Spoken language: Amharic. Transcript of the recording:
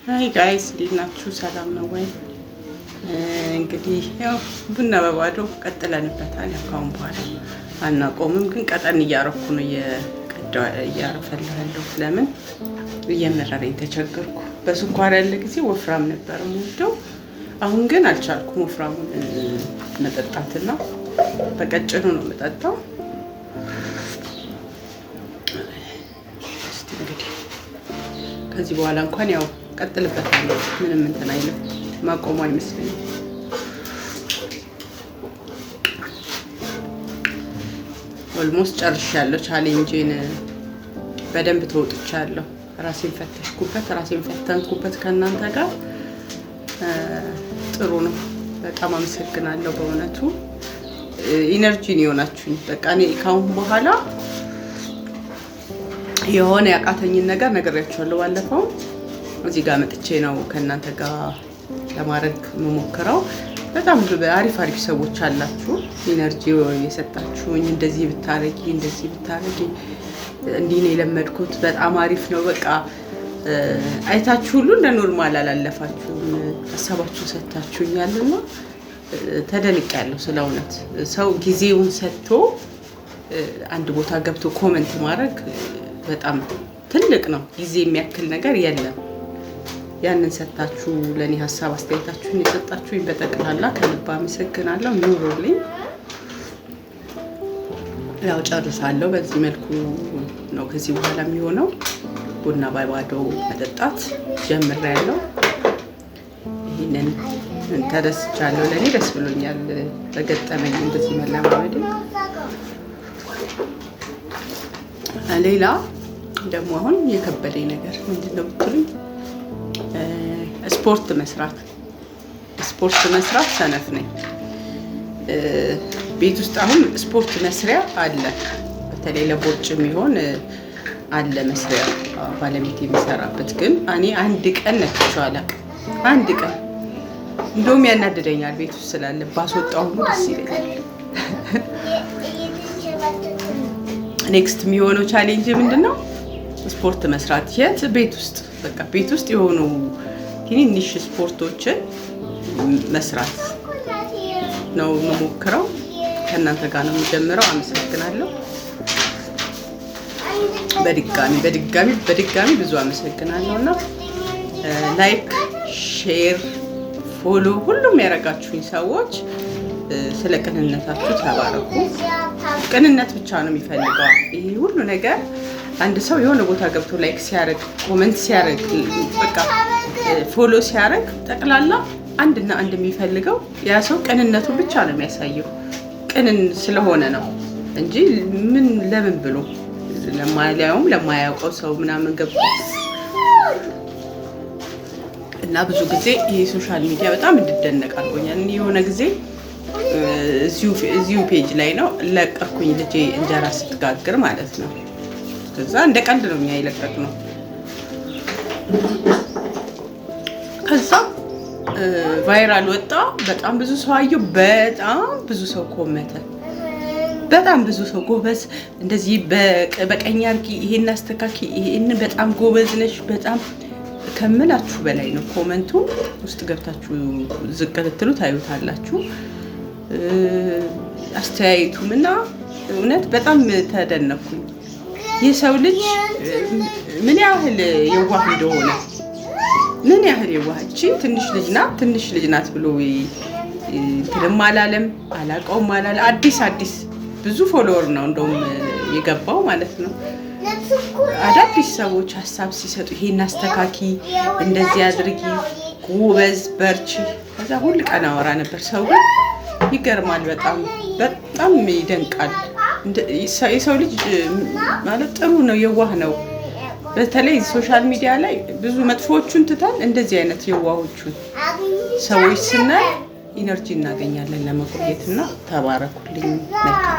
Hi guys፣ እንዴት ናችሁ? ሰላም ነው ወይ? እንግዲህ ያው ቡና በባዶ ቀጥለንበታል። ያው ካሁን በኋላ አናቆምም፣ ግን ቀጠን እያረኩ ነው እያረፈለሁ ያለሁት። ለምን እየመረረኝ ተቸገርኩ። በስኳር ያለ ጊዜ ወፍራም ነበር የምወደው፣ አሁን ግን አልቻልኩም ወፍራሙን መጠጣትና በቀጭኑ ነው የምጠጣው። እስቲ እንግዲህ ከዚህ በኋላ እንኳን ያው ቀጥልበታለሁ። ምንም እንትን አይልም፣ ማቆሙ አይመስለኝም። Almost ጨርሻለሁ። Challenge ኤን በደንብ ተወጥቻለሁ። ራሴን ፈተሽኩበት፣ ራሴን ፈተንኩበት ከእናንተ ጋር። ጥሩ ነው። በጣም አመሰግናለሁ በእውነቱ energy ን የሆናችሁኝ። በቃ እኔ ካሁን በኋላ የሆነ ያቃተኝን ነገር ነግሬያችኋለሁ ባለፈው። እዚህ ጋር መጥቼ ነው ከእናንተ ጋር ለማድረግ የምሞክረው። በጣም አሪፍ አሪፍ ሰዎች አላችሁ፣ energy የሰጣችሁኝ። እንደዚህ ብታረጊ፣ እንደዚህ ብታረጊ፣ እንዲህ ነው የለመድኩት፣ በጣም አሪፍ ነው። በቃ አይታችሁ ሁሉ እንደ normal አላለፋችሁም፣ ሀሳባችሁን ሰጥታችሁኛልና ተደንቄያለሁ። ስለ እውነት ሰው ጊዜውን ሰጥቶ አንድ ቦታ ገብቶ comment ማድረግ በጣም ትልቅ ነው። ጊዜ የሚያክል ነገር የለም። ያንን ሰጥታችሁ ለእኔ ሀሳብ አስተያየታችሁን የሰጣችሁኝ በጠቅላላ ከልብ አመሰግናለሁ። ኑሩልኝ። ያው ጨርሳለሁ። በዚህ መልኩ ነው ከዚህ በኋላ የሚሆነው። ቡና ባይባዶ መጠጣት ጀምሬያለሁ። ይህንን ተደስቻለሁ። ለእኔ ደስ ብሎኛል በገጠመኝ እንደዚህ መለማመድ። ሌላ ደግሞ አሁን የከበደኝ ነገር ምንድን ነው ብትሉኝ፣ ስፖርት መስራት። ስፖርት መስራት ሰነፍ ነኝ። ቤት ውስጥ አሁን ስፖርት መስሪያ አለ። በተለይ ለቦርጭ የሚሆን አለ መስሪያ ባለቤት የሚሰራበት። ግን እኔ አንድ ቀን ነክቼው አላውቅም። አንድ ቀን እንደውም ያናድደኛል። ቤት ውስጥ ስላለ ባስወጣው ሁሉ ደስ ይለኛል። Next የሚሆነው challenge ምንድን ነው? ስፖርት መስራት። የት? ቤት ውስጥ፣ በቃ ቤት ውስጥ የሆኑ ትንንሽ ስፖርቶችን መስራት ነው የምሞክረው። ከእናንተ ጋር ነው የምጀምረው። አመሰግናለሁ። በድጋሚ በድጋሚ በድጋሚ ብዙ አመሰግናለሁ እና like፣ share፣ follow ሁሉም ያደረጋችሁኝ ሰዎች ስለ ቅንነታችሁ ተባረኩ። ቅንነት ብቻ ነው የሚፈልገው ይሄ ሁሉ ነገር። አንድ ሰው የሆነ ቦታ ገብቶ like ሲያደርግ፣ comment ሲያደርግ፣ በቃ follow ሲያደርግ ጠቅላላ አንድና አንድ የሚፈልገው ያ ሰው ቅንነቱን ብቻ ነው የሚያሳየው። ቅንን ስለሆነ ነው እንጂ ምን ለምን ብሎ ለማያውም ለማያውቀው ሰው ምናምን ገብቶ እና ብዙ ጊዜ ይሄ social media በጣም እንድደነቅ አድርጎኛል። እኔ የሆነ ጊዜ እዚሁ page ላይ ነው ለቀኩኝ፣ ልጄ እንጀራ ስትጋግር ማለት ነው። ከዛ እንደ ቀልድ ነው እኛ የለቀቅነው። ከዛ viral ወጣ። በጣም ብዙ ሰው አየው። በጣም ብዙ ሰው ኮመተ። በጣም ብዙ ሰው ጎበዝ፣ እንደዚህ በቀኝ አድርጊ፣ ይሄን አስተካኪ፣ ይሄን በጣም ጎበዝ ነሽ፣ በጣም ከምላችሁ በላይ ነው። Comment ኡ ውስጥ ገብታችሁ ዝቅ ብትሉ ታዩታላችሁ። አስተያየቱም እና እውነት በጣም ተደነኩኝ። የሰው ልጅ ምን ያህል የዋህ እንደሆነ፣ ምን ያህል የዋህ፣ እቺ ትንሽ ልጅ ናት፣ ትንሽ ልጅ ናት ብሎ እንትንም አላለም፣ አላቀውም አላለ። አዲስ አዲስ ብዙ follower ነው እንደውም የገባው ማለት ነው። አዳዲስ ሰዎች ሀሳብ ሲሰጡ ይሄን አስተካኪ፣ እንደዚህ አድርጊ፣ ጎበዝ፣ በርቺ። ከዛ ሁል ቀን አወራ ነበር። ሰው ግን ይገርማል። በጣም በጣም ይደንቃል። የሰው ልጅ ማለት ጥሩ ነው፣ የዋህ ነው። በተለይ social media ላይ ብዙ መጥፎዎቹን ትተን እንደዚህ አይነት የዋሆቹን ሰዎች ስናይ energy እናገኛለን ለመቆየት እና ተባረኩልኝ። መልካም